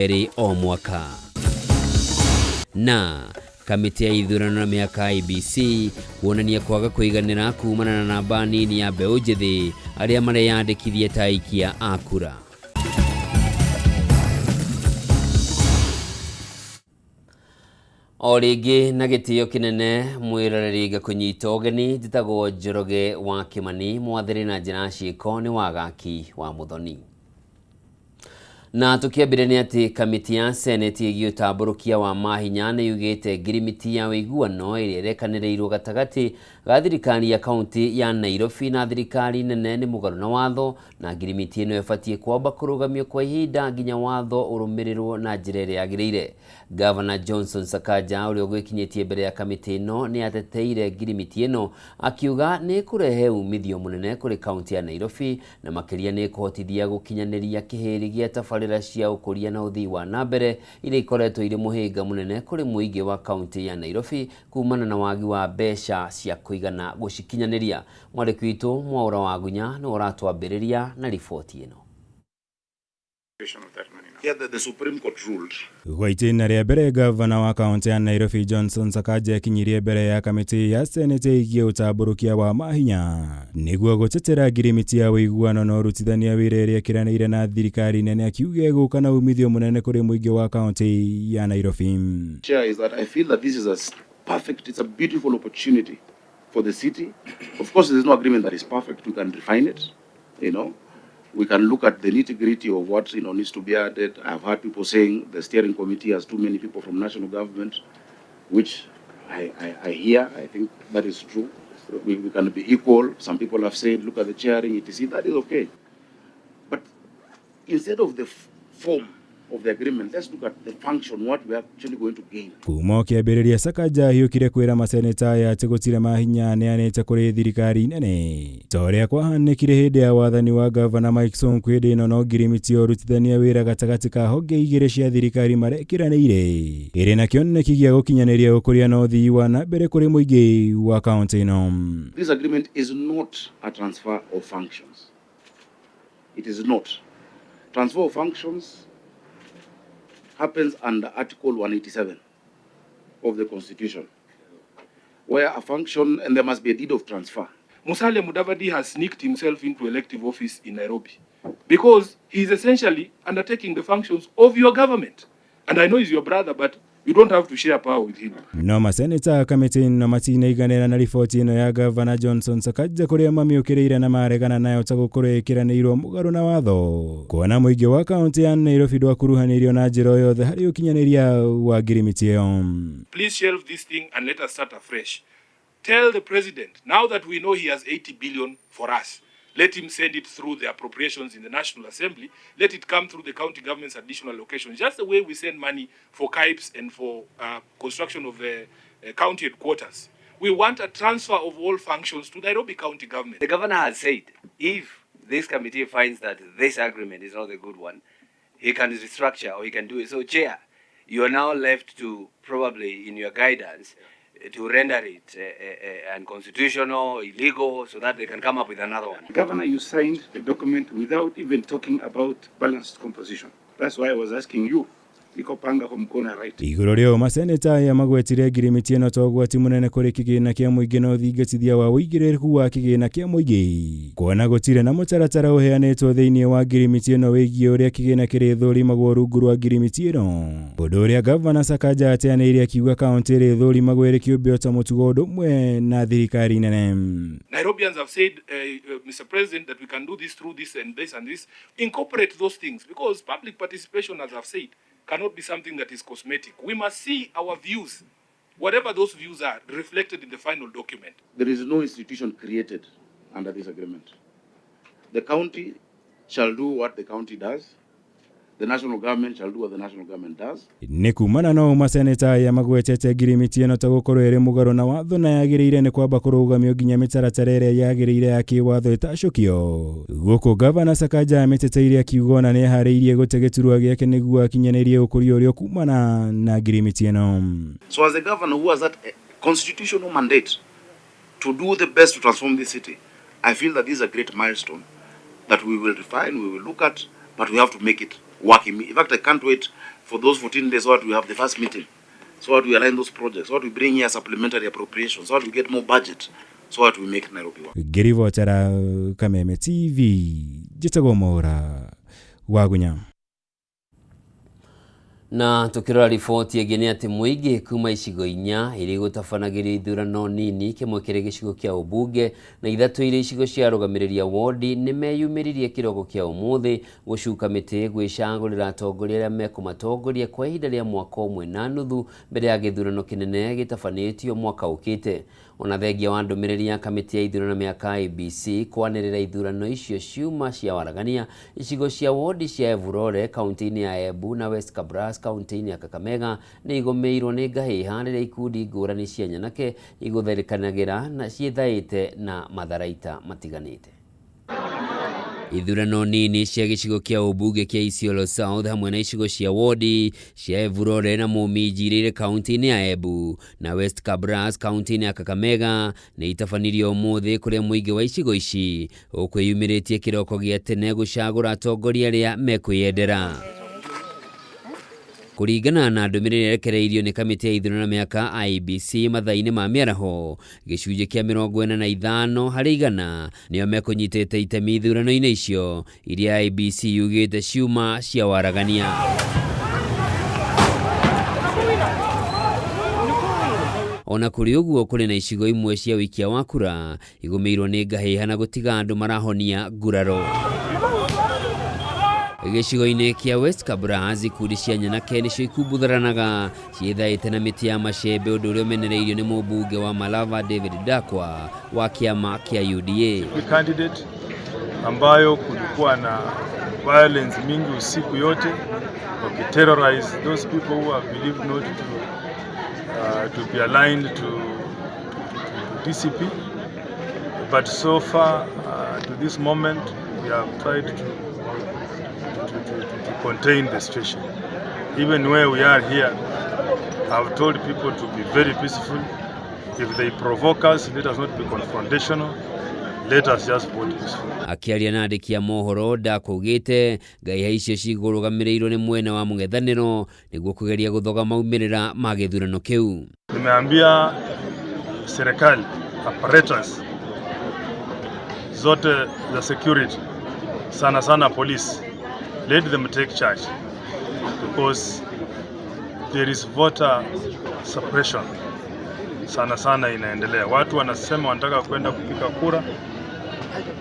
Kerĩ o mwaka. Na kamĩtĩ ya ithurano na mĩaka IEBC kuonania kwaga kũiganĩra kumana na namba nini ya mbeũ njĩthĩ arĩa mareyandĩkithia ta aikia a kura. O rĩngĩ na gĩtĩo kĩnene mwĩroreri ngakũnyita ũgeni, njĩtagwo Njoroge wa Kĩmani, mwathĩrĩ na njĩra ya ciĩko nĩ Wagaki wa Mũthoni. Na tũkĩambĩrĩria nĩ atĩ kamĩtĩ ya seneti ĩgiĩ ũtambũrũkia wa mahinya nĩ yugĩte ngirimiti ya ũiguano ĩrĩa ĩrekanĩrĩirwo gatagatĩ ga thirikari ya kaunti ya Nairobi na thirikari nene nĩ mũgarũ na watho, na ngirimiti ĩno ĩbatiĩ kwamba kũrũgamio kwa ihinda nginya watho ũrũmĩrĩrwo na njĩra ĩrĩa yagĩrĩire. Gavana Johnson Sakaja ũrĩa ũgwĩkinyĩtie mbere ya kamĩtĩ ĩno nĩ ateteire ngirimiti ĩno akiuga nĩ ĩkũrehe umithio mũnene kũrĩ kaunti ya Nairobi na makĩria nĩ ĩkũhotithia gũkinyanĩria kĩhĩri gĩa tabarĩra cia ũkũria na ũthii wa na mbere iria ikoretwo irĩ mũhĩnga mũnene kũrĩ mũingĩ wa kaunti ya Nairobi kumana na wagi wa mbeca cia kũigana gũcikinyanĩria. Mwandĩki witũ Mwaũra Wagunya nĩwe ũratwambĩrĩria na riboti ĩno. Yeah, the Supreme Court ruled. Gwa itĩna rĩa mbere gavana wa kaunti ya Nairobi Johnson Sakaja akinyirie mbere ya kamĩtĩ ya seneti ĩgiĩ ũtambũrũkia wa mahinya nĩguo gũtetera ngirimiti ya ũiguano na ũrutithania wĩra ĩrĩa ĩkĩranĩire na thirikari nene akiuga ĩgũka na umithio mũnene kũrĩ mũingĩ wa kaunti ya Nairobi. Chair, is that I feel that this is a perfect, it's a beautiful opportunity for the city. Of course, there's no agreement that is perfect. We can refine it. We can look at the nitty-gritty of what needs to be added. I've heard people saying the steering committee has too many people from national government, which I hear. I think that is true. We can be equal. Some people have said, look at the chairing, etc. That is okay. But instead of the form of the agreement, let's look at the function, what we are actually going to gain. Kuma kĩambĩrĩria Sakaja ahiũkire kwĩra maseneta aya atĩ gũtirĩ mahinya aneanĩte kũrĩ thirikari nene ta ũrĩa kwahanĩkire hĩndĩ ya wathani wa gavana Mike Sonko. Hĩndĩ ĩno no ngirimiti ya ũrutithania wĩra gatagatĩ ka honge igĩrĩ cia thirikari marekĩranĩire ĩrĩ na kĩoneki gĩa gũkinyanĩria ũkũria na ũthii wa na mbere kũrĩ mũingĩ wa kaunti ĩno. This agreement is not a transfer of functions. It is not. Transfer of functions happens under Article 187 of the Constitution, where a function, and there must be a deed of transfer. Musalia Mudavadi has sneaked himself into elective office in Nairobi because he is essentially undertaking the functions of your government. And I know he's your brother, but you don't have to share power with him. No maseneta a kamĩtĩ ĩno matinaiganĩra na riboti ĩno ya gavana Johnson Sakaja kũrĩa mamĩũkĩrĩire na maregana nayo ta gũkorwo ĩkĩranĩirwo mũgarũ na watho kuona mũingĩ wa kaunti ya Nairobi ndwakuruhanĩirio na njĩra o yothe harĩ ũkinyanĩria wa ngirimiti ĩyo. Please shelve this thing and let us start afresh. Tell the president, now that we know he has 80 billion for us, let him send it through the appropriations in the National Assembly. Let it come through the county government's additional allocations, just the way we send money for KIPES and for construction of the county headquarters. We want a transfer of all functions to Nairobi County Government. The governor has said if this committee finds that this agreement is not a good one, he can restructure or he can do it. So, Chair, you are now left to probably, in your guidance, to render it unconstitutional, illegal, so that they can come up with another one. Governor, you signed the document without even talking about balanced composition. That's why I was asking you, iko panga kwa mkono right. Igũrũ rĩa ũũ maseneta aya magwetire ngirimiti ĩno ta ũgwati mũnene kũrĩ kĩgĩna kĩa mũingĩ na ũthingatithia wa ũigĩrĩrĩku wa kĩgĩna kĩa mũingĩ kuona gũtirĩ na mũtaratara ũheanĩtwo thĩinĩ wa ngirimiti ĩno wĩgiĩ ũrĩa kĩgĩna kĩrĩthũrimagwo rungu rwa ngirimiti ĩno, ũndũ ũrĩa gavana Sakaja ateanĩirie akiuga kaunti ĩrĩthũrimagwo ĩrĩ kĩũmbe o ta mũtugo ũndũ ũmwe na thirikari nene. Nairobians have said, Mr. President, that we can do this through this and this and this. Incorporate those things because public participation, as I've said, cannot be something that is cosmetic. We must see our views, whatever those views are, reflected in the final document. There is no institution created under this agreement. The county shall do what the county does. The national government shall do what the national government does. Nĩ kumana no maseneta aya magwetete ngirimiti ĩno ta gũkorwo ĩrĩ mũgarũ na watho na yagĩrĩire nĩ kwamba kũrũgamio nginya mĩtaratara ĩrĩa yagĩrĩire ya kĩwatho ĩtacũkio, gũkũ gavana Sakaja amĩteteire akiuga ona nĩ eharĩirie gũte gĩturwa gĩake nĩguo akinyanĩrie ũkũria ũrĩa ũkumana na ngirimiti ĩno. So as a governor who has that constitutional mandate to do the best to transform this city, I feel that this is a great milestone that we will refine, we will look at, but we have to make it work. In fact, I can't wait For those 14 days, so that we have the first meeting, so that we align those projects, so that we bring here supplementary appropriations, so that we get more budget, so that we make Nairobi work. Ngĩribotera Kameme TV, njĩtagwo Mwaũra wa Gunya. Na tukirora riboti ĩngĩ nĩ atĩ mũingĩ kuma icigo inya iria igũtabanagĩrio ithurano nini, kĩmwe kĩrĩ gĩcigo kĩa ũmbunge na ithatũ irĩ icigo cia arũgamĩrĩri a wondi, nĩ meyumĩririe kĩroko kĩa ũmũthĩ gũcuka mĩtĩ gwĩcagũrĩra atongoria arĩa mekũmatongoria kwa ihinda rĩa mwaka ũmwe na nuthu mbere ya gĩthurano kĩnene gĩtabanĩtio mwaka ũkĩte. Ona thengia wa ndũmĩrĩri ya kamĩtĩ ya ithurano mĩaka IEBC kwanĩrĩra ithurano icio ciuma cia waragania, icigo cia wondi cia Evurore kaunti-inĩ ya Embu na West Kabras kaunti-inĩ ya Kakamega nĩ igũmĩirwo nĩ ngahĩha rĩrĩa ikundi ngũrani cia nyanake igũtharĩkanagĩra na ciĩthaĩte na matharaita matiganĩte. Ithurano nini cia gĩcigo kĩa ũmbunge kĩa Isiolo South hamwe na icigo cia wodi cia Evurore na Mũminji iria irĩ kaunti-inĩ ya Embu na West Kabras kaunti-inĩ ya Kakamega nĩ itabanirio ũmũthĩ, kũrĩa mũingĩ wa icigo ici ũkwĩyumĩrĩtie kĩroko gĩa tene gũcagũra atongoria arĩa mekwĩyendera. Kũringana na ndũmĩrĩri ĩrekereirio nĩ kamĩtĩ ya ithurano mĩaka IEBC mathaa-inĩ ma mĩaraho, gĩcunjĩ kĩa 45% nĩo mekũnyitĩte itemi ithurano-inĩ icio iria IEBC yugĩte ciuma cia waragania. Ona kũrĩ ũguo, kũrĩ na icigo imwe cia ũikia wa kura igũmĩirwo nĩ ngahĩha na gũtiga andũ marahonia nguraro. Gĩcigo-inĩ kĩa West Kabras, ikundi cia nyanake nĩcio ikumbutharanaga ciĩthaĩte na mĩtĩ ya macembe, ũndũ ũrĩa ũmenereirio nĩ mũmbunge wa Malava David Ndakwa wa kĩama kĩa UDA. Candidate ambayo kulikuwa na violence mingi usiku yote wakiterrorize those people who are believed not to be aligned to DCP, but so far to this moment we have tried to contain the situation. Even where we are here, I've told people to be very peaceful. If they provoke us, let us not be confrontational. Let us just vote peacefully. Akĩaria na andĩki a mohoro, Ndakwa augĩte ngahĩha icio cigũrũgamĩrĩirwo nĩ mwena wa mũng'ethanĩro nĩguo kũgeria gũthoga maumĩrĩra ma gĩthurano kĩu. Nimeambia serikali apparatus zote za security, sana sana police, let them take charge because there is voter suppression sana sana inaendelea. Watu wanasema wanataka kwenda kupiga kura,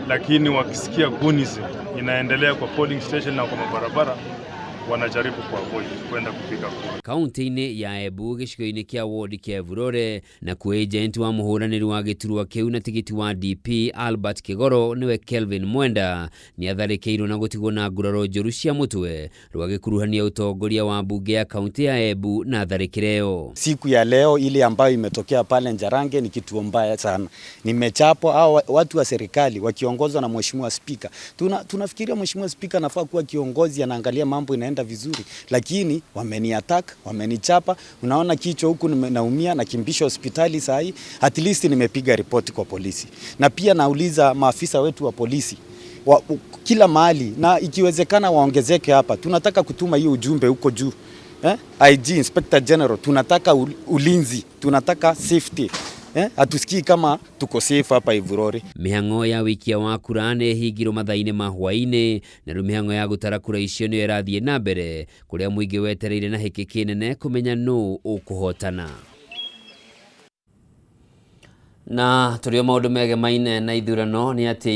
lakini wakisikia goonism inaendelea kwa polling station na kwa mabarabara, wanajaribu kuavoid kwenda kupiga kura. Kaunti-inĩ ya Embu, gĩcigo-inĩ kĩa wodi kĩa Evurore, na kuo agent wa mũhũranĩri wa gĩturwa kĩu na tigiti wa DP Albert Kigoro nĩwe Kelvin Mwenda nĩ atharĩkĩirwo na gũtigwo na nguraro njũru cia mũtwe, rwagĩkuruhania ũtongoria wa mbunge ya kaunti ya Embu na tharĩkĩra ĩyo. Siku ya leo ile ambayo imetokea pale Njarange ni kitu mbaya sana. Nimechapwa au watu wa serikali wakiongozwa na mheshimiwa spika. Tunafikiria mheshimiwa spika anafaa kuwa kiongozi, anaangalia mambo inaenda vizuri, lakini wameniattack, wamenichapa. Unaona kichwa huku naumia, nakimbishwa hospitali saa hii. At least nimepiga ripoti kwa polisi, na pia nauliza maafisa wetu wa polisi kila mahali, na ikiwezekana waongezeke hapa. Tunataka kutuma hiyo ujumbe huko juu. Eh? IG, Inspector General, tunataka ulinzi, tunataka safety. Eh? Hatusikii kama tuko safe hapa Evurore. Mĩhang'o ya wĩikia wa kura nĩ ĩhingirwo mathaa-inĩ ma hwaĩ-inĩ, na rĩu mĩhang'o ya gũtara kura icio nĩyo ĩrathiĩ na mbere, kũrĩa mũingĩ wetereire na hĩkĩ kĩnene kũmenya nũ ũkũhotana. Na tũrĩ o maũndũ megemaine na ithurano nĩ atĩ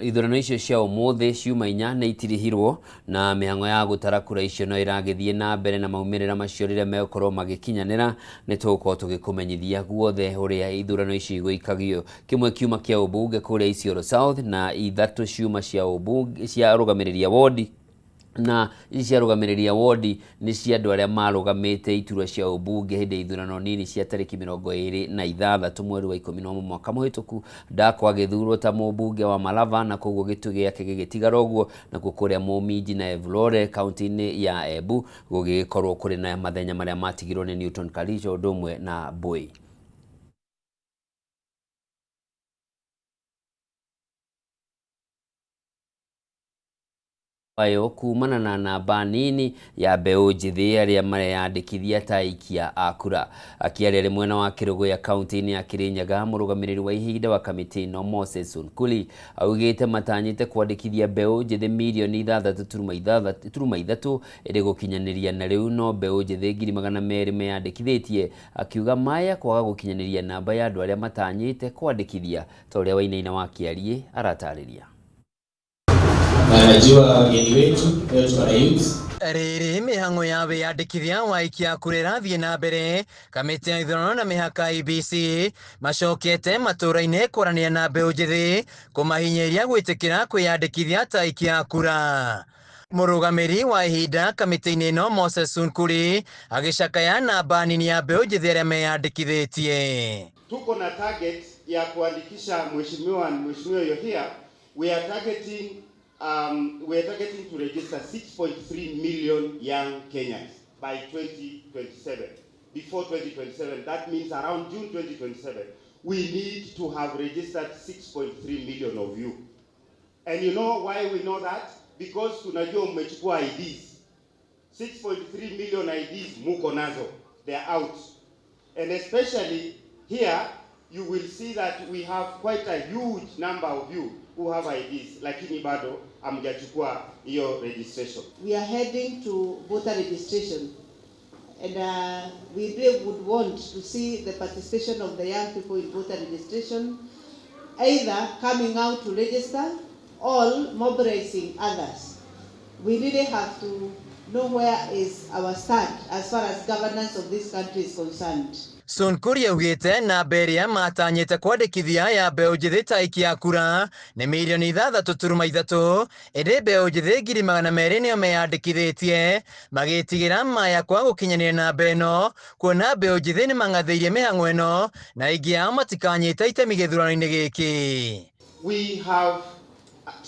ithurano icio cia ũmũthĩ ciuma inya nĩ itirihirwo, na mĩhang'o ya gũtara kura icio no ĩragĩthiĩ na mbere, na maumĩrĩra macio rĩrĩa megũkorwo magĩkinyanĩra nĩ tũgũkorwo tũgĩkũmenyithia guothe ũrĩa ithurano icio igũikagio. Kĩmwe kiuma kĩa ũmbunge kũrĩa Isiolo South na ithatũ ciuma cia ũmbunge cia arũgamĩrĩri a wodi, na ici cia arũgamĩrĩri a wodi nĩ cia andũ arĩa marũgamĩte iturwa cia ũmbunge hĩndĩ ya ithurano nini cia tarĩki 26 mweri wa 11 mwaka mũhĩtũku. Ndakwa agĩthurwo ta mũmbunge wa Malava na koguo gĩtĩ gĩake gĩgĩtigara ũguo, nakuo kũrĩa Mũminji na Evurore kaunti-inĩ ya Embu gũgĩkorwo kũrĩ na mathenya marĩa matigirwo nĩ Newton Karicho ũndũ ũmwe na Mbui. Ayo kumana na namba nini ya mbeũ njĩthĩ arĩa mareyandĩkithia ta aikia a kura. Akĩaria arĩ mwena wa Kĩrũgũya kaunti-inĩ ya Kirinyaga, mũrũgamĩrĩri wa ihinda wa kamĩtĩ ĩno Moses Sunkuli augĩte matanyĩte kwandĩkithia mbeũ njĩthĩ mirioni 6.3 ĩrĩ gũkinyanĩria na rĩu no mbeũ njĩthĩ 200,000 meyandĩkithĩtie, akiuga maya kwaga gũkinyanĩria namba ya andũ arĩa matanyĩte kwandĩkithia ta ũrĩa Wainaina wa Kĩariĩ aratarĩria. Na najua wageni wetu leo tuko na youth. Rĩrĩ mĩhang'o ya wĩyandĩkithia wa aikia kura ĩrathiĩ na mbere, kamĩtĩ ya ithurano na mĩhaka IEBC macokete matũũra-inĩ kwaranĩria na mbeũ njĩthĩ kũmahinyĩrĩria gwĩtĩkĩra kwĩyandĩkithia ta aikia a kura. Mũrũgamĩri wa ihinda kamĩtĩ-inĩ ĩno Moses Sunkuri agĩcakaya namba nini ya mbeũ njĩthĩ arĩa meyandĩkithĩtie. Tuko na target ya kuandikisha mheshimiwa, mheshimiwa you're here, we are targeting to register 6.3 million young Kenyans by 2027. Before 2027, that means around June 2027, we need to have registered 6.3 million of you. And you know why we know that? Because tunajua mmechukua IDs. 6.3 million IDs muko nazo. They are out. And especially here, you will see that we have quite a huge number of you who have IDs, lakini bado hamjachukua hiyo registration. We are heading to voter registration, and we really would want to see the participation of the young people in voter registration, either coming out to register or mobilizing others. We really have to know where is our stand as far as governance of this country is concerned. Sunkuri augĩte namba ĩrĩa matanyĩte kwandĩkithia ya mbeũ njĩthĩ ta aikia kura nĩ mirioni 6.3, ĩndĩ mbeũ njĩthĩ 200,000 nĩo meyandĩkithĩtie, magĩtigĩra maya kwa gũkinyanĩria namba ĩno, kuona mbeũ njĩthĩ nĩmang'athĩirie mĩhang'o ĩno na aingĩ ao matikanyita itemi gĩthurano-inĩ gĩkĩ. We have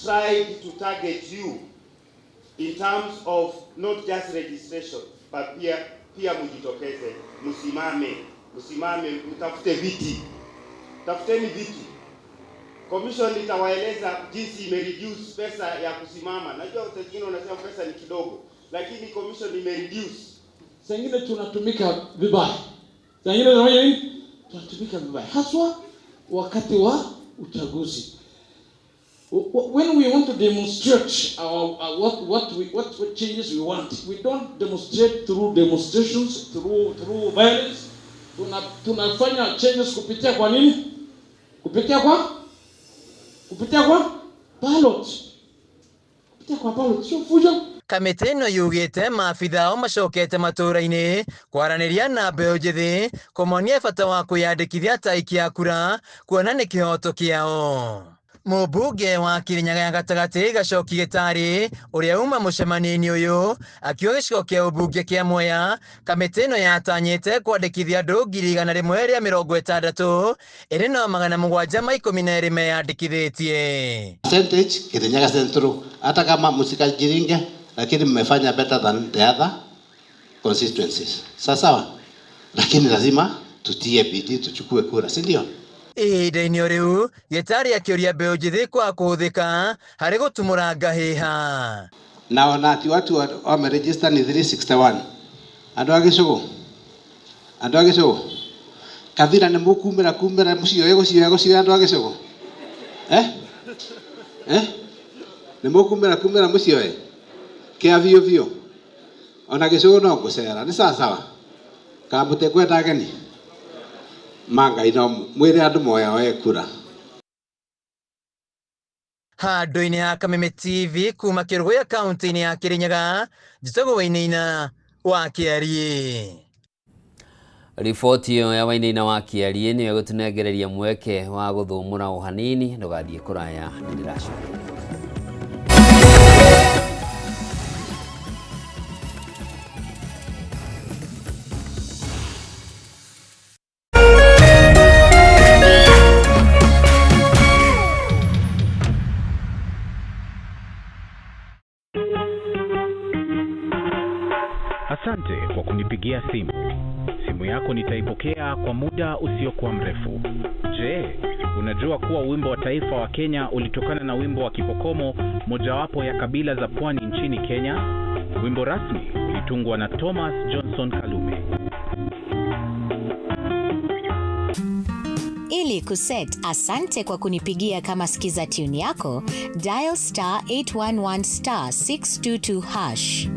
tried to target you in terms of not just registration, but pia mujitokeze, msimame, msimame, mtafute viti. Tafuteni viti. Commission itawaeleza jinsi imereduce pesa ya kusimama. Najua watu wengine wanasema pesa ni kidogo, lakini commission imereduce. Saa ingine tunatumika vibaya. Saa ingine tunafanya nini? Tunatumika vibaya. Haswa wakati wa uchaguzi. When we want to demonstrate what changes we want, we don't demonstrate through demonstrations, through violence. Tunafanya changes kupitia kwa nini? Kupitia kwa? Kupitia kwa ballot. Kupitia kwa ballot. Sio fujo. Kamĩtĩ ĩno yugĩte maabitha ao macokete matũũra-inĩ kwaranĩria na mbeũ njĩthĩ kũmonia bata wa kwĩyandĩkithia ta aikia kura kuona nĩ kĩhoto kĩao. Mũmbunge wa Kirinyaga ya gatagatĩ Gacoki Gĩtarĩ ũrĩa uma mũcemanio-inĩ ũyũ akiuga gĩcigo kĩa ũmbunge kĩa Mwea kamĩtĩ ĩno yatanyĩte kwandĩkithia andũ 160,000 ĩrĩ na 712 meyandĩkithĩtie. Percentage Kirinyaga Central, hata kama msikajiringe, lakini mmefanya better than the other constituencies. Sawa sawa, lakini lazima tutie bidii tuchukue kura, si ndio? Ihinda-inĩ o rĩu Gĩtarĩ akĩũria mbeũ njĩthĩ kwaga kũhũthĩka harĩ gũtumũra ngahĩha. Naona ati watu wameregister ni 361. Andũ a gĩcũgũ, andũ a gĩcũgũ, Kathira nĩ mũkumĩra kumĩra mũcioe gũcioya gũcioya andũ a gĩcũgũ. Nĩ mũkumĩra kumĩra mũcioe kĩa biũ biũ. Ona gĩcũgũ no ngũcera nĩ sawa sawa. Kana mũtikwenda ageni? Mangai no mwĩre andũ moya kura. Handũ-inĩ ha Kameme TV kuma Kĩrũgũya kaunti-inĩ ya Kirinyaga, njĩtagwo Wainaina wa Kĩariĩ. Riboti ĩyo ya Wainaina wa Kĩariĩ nĩyo ĩgũtũnengereria mweke wa gũthũmũra o hanini, ndũgathiĩ kũraya, nĩndĩracoka. Asante kwa kunipigia simu. Simu Simu yako nitaipokea kwa muda usiokuwa mrefu. Je, unajua kuwa wimbo wa taifa wa Kenya ulitokana na wimbo wa Kipokomo, mojawapo ya kabila za pwani nchini Kenya? Wimbo rasmi ulitungwa na Thomas Johnson Kalume. Ili kuset asante kwa kunipigia kama skiza tune yako, dial star 811 star 622 hash.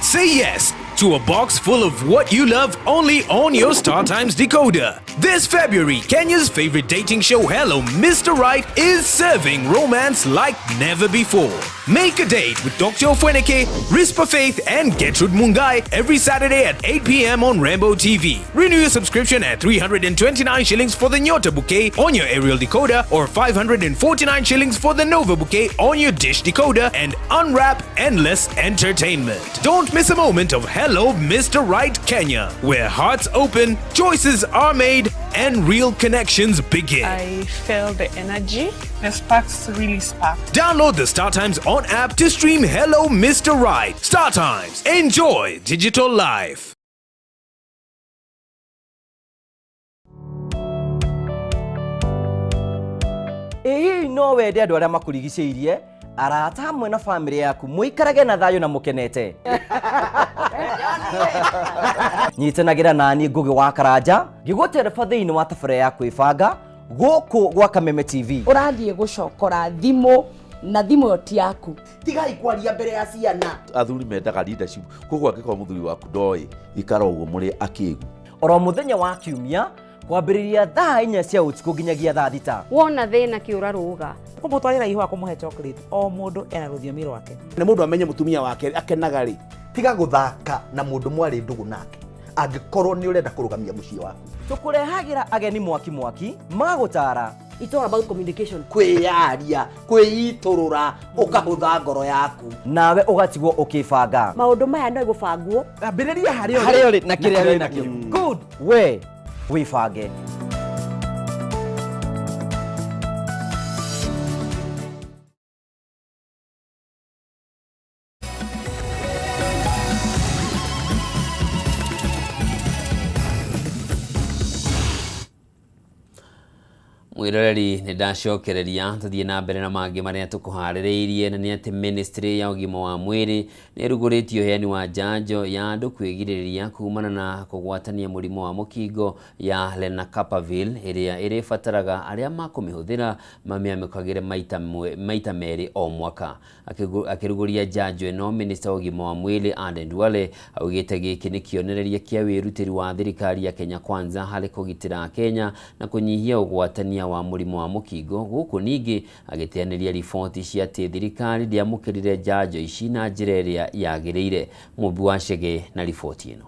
Say yes to a box full of what you love only on your StarTimes decoder. This February, Kenya's favorite dating show Hello Mr. Right is serving romance like never before. Make a date with Dr. Ofweneke, Rispa Faith, and Gertrude Mungai every Saturday at 8 p.m. on Rambo TV. Renew your subscription at 329 shillings for the Nyota bouquet on your aerial decoder or 549 shillings for the Nova bouquet on your dish decoder and unwrap endless entertainment. Don't miss a moment of Hello Mr. Right Kenya, where hearts open, choices are made, and real connections begin. I felt the energy. The sparks really sparked. Download the StarTimes On app to stream Hello Mr. Right. StarTimes. Enjoy digital life. Ĩĩ, no wende andũ arĩa makũrigicĩirie, arata hamwe na bamĩrĩ yaku mũikarage na thayũ na mũkenete. Nyitanagĩra naniĩ Ngũgĩ wa Karanja ngĩgũtereba thĩinĩ wa tabarĩra ya kwĩbanga gũkũ gwa Kameme TV. Ũrathiĩ gũcokora thimũ na thimũ ĩyo ti yaku. Tigai kwaria mbere ya ciana. Athuri mendaga leadership, koguo angĩkorwo mũthuri waku ndoĩ, ikara ũguo mũrĩ akĩgu. Oro mũthenya wa kiumia kwambĩrĩria thaa 4 cia ũtukũ nginyagia thaa 6. Wona thĩna kĩũra rũga. Kũmũtwarĩra ihũa, kũmũhe chocolate, o mũndũ ena rũthiomi rwake. Nĩ mũndũ amenye mũtumia wake akenaga rĩ. Tiga gũthaka na mũndũ mwarĩ ndũgũ nake angĩkorwo nĩ ũrenda kũrũgamia mũciĩ waku. Tũkũrehagĩra ageni mwaki mwaki magũtara. It's all about communication. Kwĩyaria, kwĩitũrũra, ũkahũtha ngoro yaku. Nawe ũgatigwo ũkĩbanga. Maũndũ maya no gũbangwo. Ambĩrĩria harĩa harĩa ũrĩ na kĩrĩa wĩ nakĩo. Good, we wĩbange. Mwiroreri, nĩ ndacokereria tũthiĩ na mbere na mangĩ marĩa tũkũharĩrĩirie, na nĩ atĩ ministry ya ũgima wa mwĩrĩ nĩ ĩrugũrĩtie ũheani wa njanjo ya andũ kwĩgirĩrĩria kumana na kũgwatania mũrimũ wa mũkingo ya Lenacapavir, ĩrĩa ĩrĩbataraga arĩa makũmĩhũthĩra mamĩamũkagĩre maita merĩ o mwaka. Akĩrugũria njanjo ĩno, minista wa ũgima wa mwĩrĩ Aden Duale augĩte gĩkĩ nĩ kĩonereria kĩa wĩrutĩri wa thirikari ya Kenya Kwanza harĩ kũgitĩra Kenya na kũnyihia ũgwatania wa mũrimũ wa mũkingo, gũkũ ningĩ agĩteanĩria riboti cia atĩ thirikari ndĩamũkĩrire njanjo ici na njĩra ĩrĩa yagĩrĩire. Mũmbi wa Chege na riboti ĩno.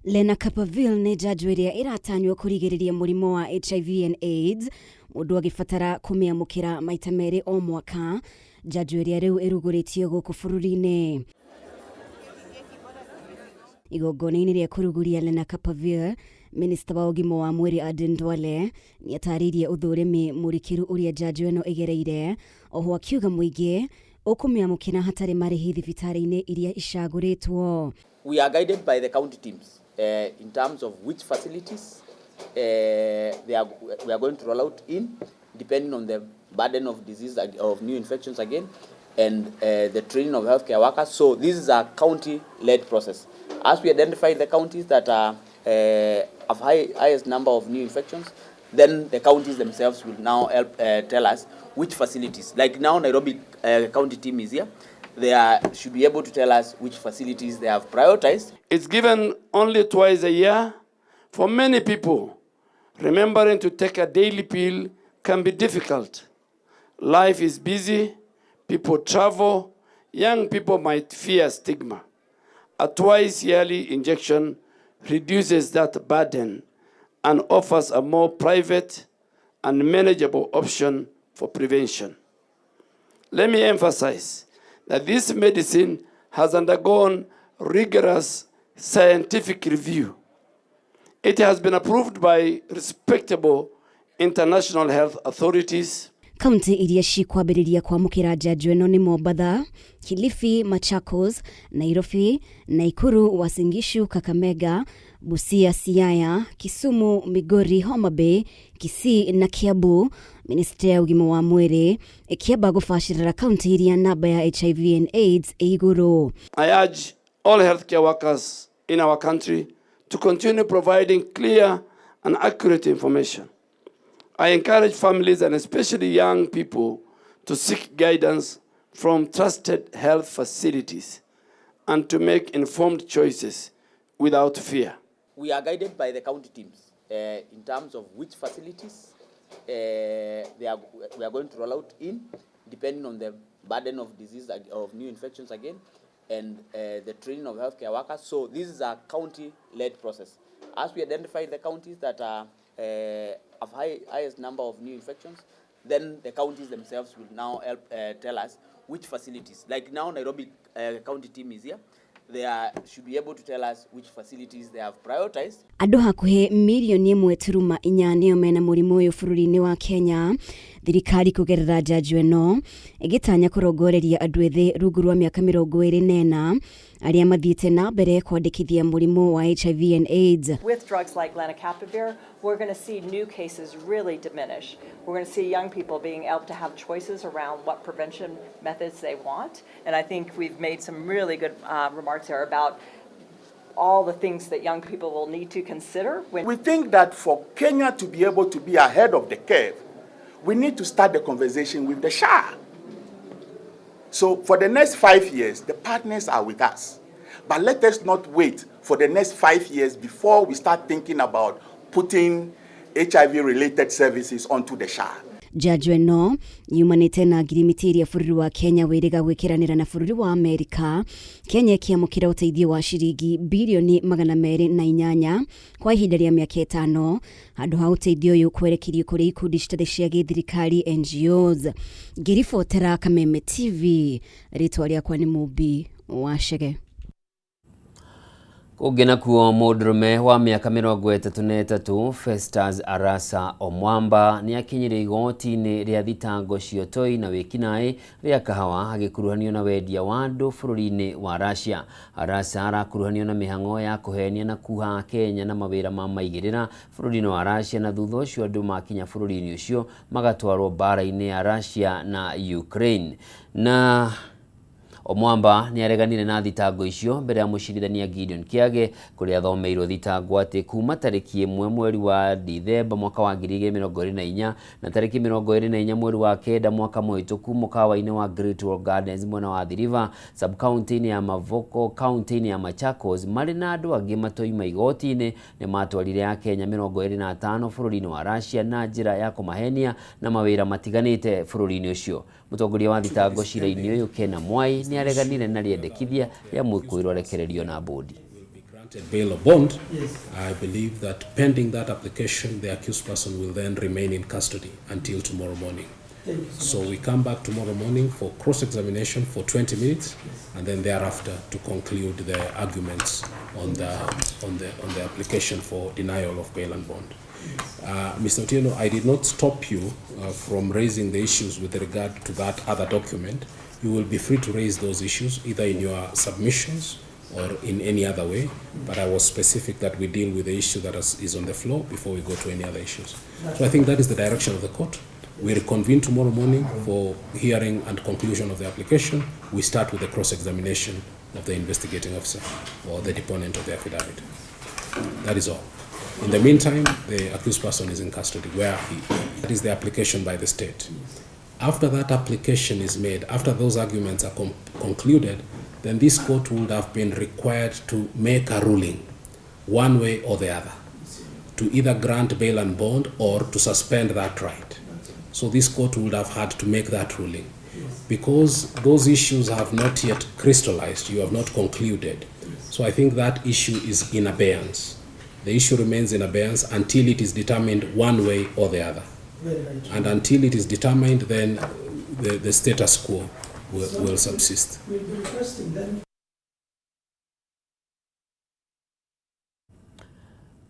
Lenacapavir nĩ njanjo ĩrĩa ĩratanywo kũrigĩrĩria mũrimũ wa HIV and AIDS, mũndũ agĩbatara kũmĩamũkĩra maita merĩ o mwaka. Njanjo ĩrĩa rĩu ĩrugũrĩtio gũkũ bũrũri-inĩ. Igongona-inĩ rĩa kũrugũria Lenacapavir, minista wa ũgima wa mwĩrĩ Aden Duale nĩ atarĩirie ũthũrimi mũrikĩru ũrĩa njanjo ĩno ĩgereire, oho akiuga mũingĩ ũkũmĩamũkĩra hatarĩ marĩhi thibitarĩ-inĩ iria icagũrĩtwo. We are guided by the county teams in terms of which facilities we are going to roll out in, depending on the burden of disease, of new infections again, and the training of healthcare workers. So this is a county-led process. As we identify the counties that are have highest number of new infections, then the counties themselves will now help tell us which facilities. Like now, Nairobi county team is here. They should be able to tell us which facilities they have prioritized. It's given only twice a year. For many people, remembering to take a daily pill can be difficult. Life is busy, people travel, young people might fear stigma. A twice yearly injection reduces that burden and offers a more private and manageable option for prevention. Let me emphasize that this medicine has undergone rigorous scientific review. It has been approved by respectable international health authorities. Kaunti iria cikwambĩrĩria kwamũkĩra njanjo ĩno nĩ Mombatha, Kilifi, Machakos, Nairobi, Naikuru, Uasin Gishu, Kakamega, Busia, Siaya, Kisumu, Migori, Homa Bay, Kisii na Kiambu. Ministry ya ũgima wa mwĩrĩ ĩkĩamba gũbacĩrĩra kaunti iria namba ya HIV and AIDS ĩ igũrũ. I urge all healthcare workers in our country to continue providing clear and accurate information. I encourage families and especially young people to seek guidance from trusted health facilities and to make informed choices without fear. We are guided by the county teams in terms of which facilities we are going to roll out in, depending on the burden of disease, of new infections again, and the training of healthcare workers. So this is a county-led process. As we identify the counties that are have highest number of new infections, then the counties themselves will now help tell us which facilities. Like now, Nairobi county team is here. They should be able to tell us which facilities they have prioritized. Andũ hakuhĩ mirioni 1.4 nĩo mena mũrimũ ũyũ bũrũri-inĩ wa Kenya. Thirikari kũgerera njanjo ĩno ĩgĩtanya kũrongoreria andũ ethĩ rungu rwa mĩaka 24 arĩa mathiĩte na mbere kwandĩkithia mũrimũ wa HIV and AIDS. With drugs like lenacapavir, we're going to see new cases really diminish. We're going to see young people being able to have choices around what prevention methods they want. And I think we've made some really good remarks there about all the things that young people will need to consider. When we think that for Kenya to be able to be ahead of the curve, we need to start the conversation with the SHA. So for the next 5 years, the partners are with us. But let us not wait for the next 5 years before we start thinking about putting HIV-related services onto the SHA. Njanjo ĩno yumanĩte na ngirimiti ĩrĩa bũrũri wa Kenya wĩrĩga gwĩkĩranĩra na bũrũri wa Amerika. Kenya ĩkĩamũkĩra ũteithio wa ciringi birioni 208 kwa ihinda rĩa mĩaka 5 handũ ha ũteithio ũyũ kwerekerio kũrĩ ikundi citarĩ cia gĩthirikari NGOs. Ngĩribotera Kameme TV, rĩtwa rĩakwa nĩ Mũmbi wa Chege. Kũngĩ nakuo mũndũrũme wa mĩaka 33 Festus Arasa Omwamba nĩakinyire igoti-inĩ rĩa thitango cia ũtoi na wĩkinaĩ rĩa Kahawa agĩkuruhanio na wendia wa andũ bũrũri-inĩ wa Russia. Arasa arakuruhanio na mĩhang'o ya kũhenia na kuha Kenya na mawĩra ma maigĩrĩra bũrũri-inĩ wa Russia na thutha ũcio andũ makinya bũrũri-inĩ ũcio magatwarwo mbara-inĩ ya Russia na Ukraine. Na Omwamba nĩareganire na thitango icio mbere ya mũcirithania Gideon Kiage kũrĩa athomeirwo thitango atĩ kuma tarĩki 1 mweri wa Dithemba mwaka wa 2024 na tarĩki 24 mweri wa 9 mwaka mũhĩtũku mũkawa-inĩ wa Great Wall Gardens mwena wa Athi River sub-county-inĩ ya Mavoko county-inĩ ya Machakos marĩ na andũ angĩ matoima igoti-inĩ nĩmatwarire Akenya 25 bũrũri-inĩ wa Russia na njĩra ya kũmahenia na mawĩra matiganĩte bũrũri-inĩ ũcio. Mũtongoria wa thitango cira-inĩ ũyũ Kena Mwai nĩareganire na rĩendekithia rĩa mwĩkũĩrwo arekererio na bũndi. Granted bail or bond, yes. I believe that pending that application, the accused person will then remain in custody until tomorrow morning. So we come back tomorrow morning for cross-examination for 20 minutes, yes. And then thereafter to conclude the arguments on the application for denial of bail and bond. Yes. Mr. Otieno, I did not stop you from raising the issues with regard to that other document. You will be free to raise those issues either in your submissions or in any other way, but I was specific that we deal with the issue that is on the floor before we go to any other issues. So I think that is the direction of the court. We reconvene tomorrow morning for hearing and conclusion of the application. We start with the cross-examination of the investigating officer or the deponent of the affidavit. That is all. In the meantime, the accused person is in custody where that is the application by the state. After that application is made, after those arguments are concluded, then this court would have been required to make a ruling, one way or the other, to either grant bail and bond or to suspend that right. So this court would have had to make that ruling. Because those issues have not yet crystallized, you have not concluded. So I think that issue is in abeyance. The issue remains in abeyance until it is determined one way or the other. And until it is determined, then the status quo will subsist. We'll be requesting then.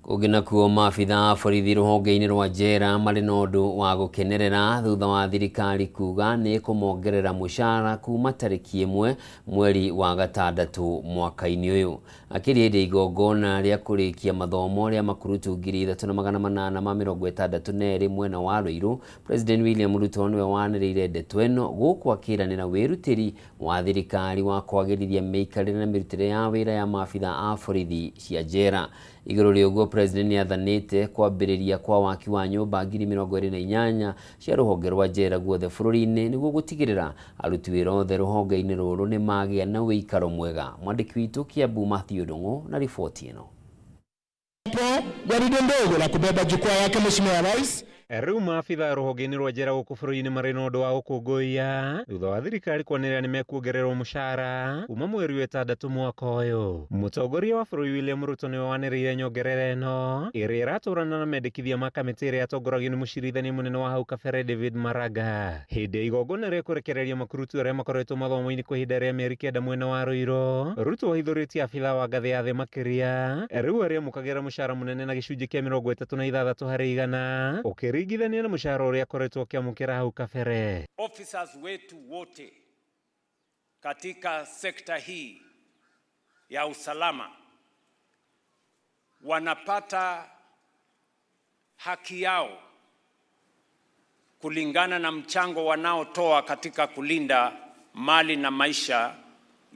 Kũngĩ nakuo, maabitha a borithi rũhonge-inĩ rwa njera marĩ na ũndũ wa gũkenerera thutha wa thirikari kuga nĩ ĩkũmongerera mũcara kuma tarĩki 1 mweri wa 6 mwaka-inĩ ũyũ. Akĩria hĩndĩ ya igongona rĩa kũrĩkia mathomo rĩa makurutu 3862 mwena wa Ruiru, President William Ruto nĩwe wanĩrĩire ndeto ĩno gũkũ akĩranĩra wĩrutĩri wa thirikari wa kwagĩrithia mĩikarĩre na mĩrutĩre ya wĩra ya maabitha a borithi cia njera. Igũrũ rĩa ũguo, President nĩathanĩte kwambĩrĩria kwa waki wa nyũmba 28,000 cia rũhonge rwa njera guothe bũrũri-inĩ nĩguo gũtigĩrĩra aruti wĩra othe rũhonge-inĩ rũrũ nĩmagĩa na ũikaro mwega. Mwandĩki witũ Kiambu Mathew Ndung'u na riboti ĩno. Gwaride ndogo la kubeba jukwaa yake Mheshimiwa Rais. Rĩu maabitha rũhonge-inĩ rwa njera gũkũ bũrũri-inĩ marĩ na ũndũ wa gũkũngũiya thutha wa thirikari kwanĩrĩra nĩ mekuongererwo mũcara kuma mweri wa 6 mwaka ũyũ. Mũtongoria wa bũrũri William Ruto nĩwe wanĩrĩire nyongerera ĩno ĩrĩa ĩratwarana na mendekithia ma kamĩtĩ ĩrĩa yatongoragio nĩ mũcirithania mũnene wa hau kabere David Maraga. Hĩndĩ ya igongona rĩa kũrekereria makurutu arĩa makoretwo mathomo-inĩ kwa ihinda rĩa mĩeri 9 mwena wa Ruiru, Ruto ahithũrĩtie abitha wa ngathĩ ya thĩ makĩria rĩu arĩa amũkagĩra mũcara mũnene na gĩcunjĩ kĩa 36 harĩ igana ũkĩringithania na mũcara ũrĩa akoretwo akĩamũkĩra hau kabere. Officers wetu wote katika sekta hii ya usalama wanapata haki yao kulingana na mchango wanaotoa katika kulinda mali na maisha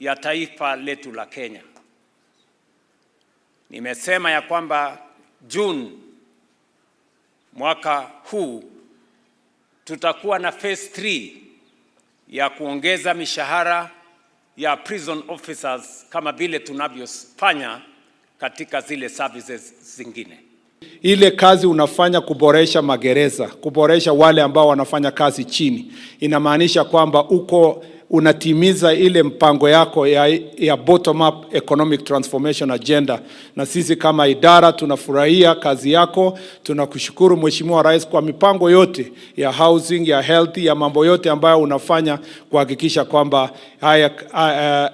ya taifa letu la Kenya. Nimesema ya kwamba Juni mwaka huu tutakuwa na phase 3 ya kuongeza mishahara ya prison officers kama vile tunavyofanya katika zile services zingine. Ile kazi unafanya kuboresha magereza, kuboresha wale ambao wanafanya kazi chini, inamaanisha kwamba uko unatimiza ile mpango yako ya bottom up economic transformation agenda. Na sisi kama idara tunafurahia kazi yako, tunakushukuru Mheshimiwa Rais kwa mipango yote ya housing, ya health, ya mambo yote ambayo unafanya kuhakikisha kwamba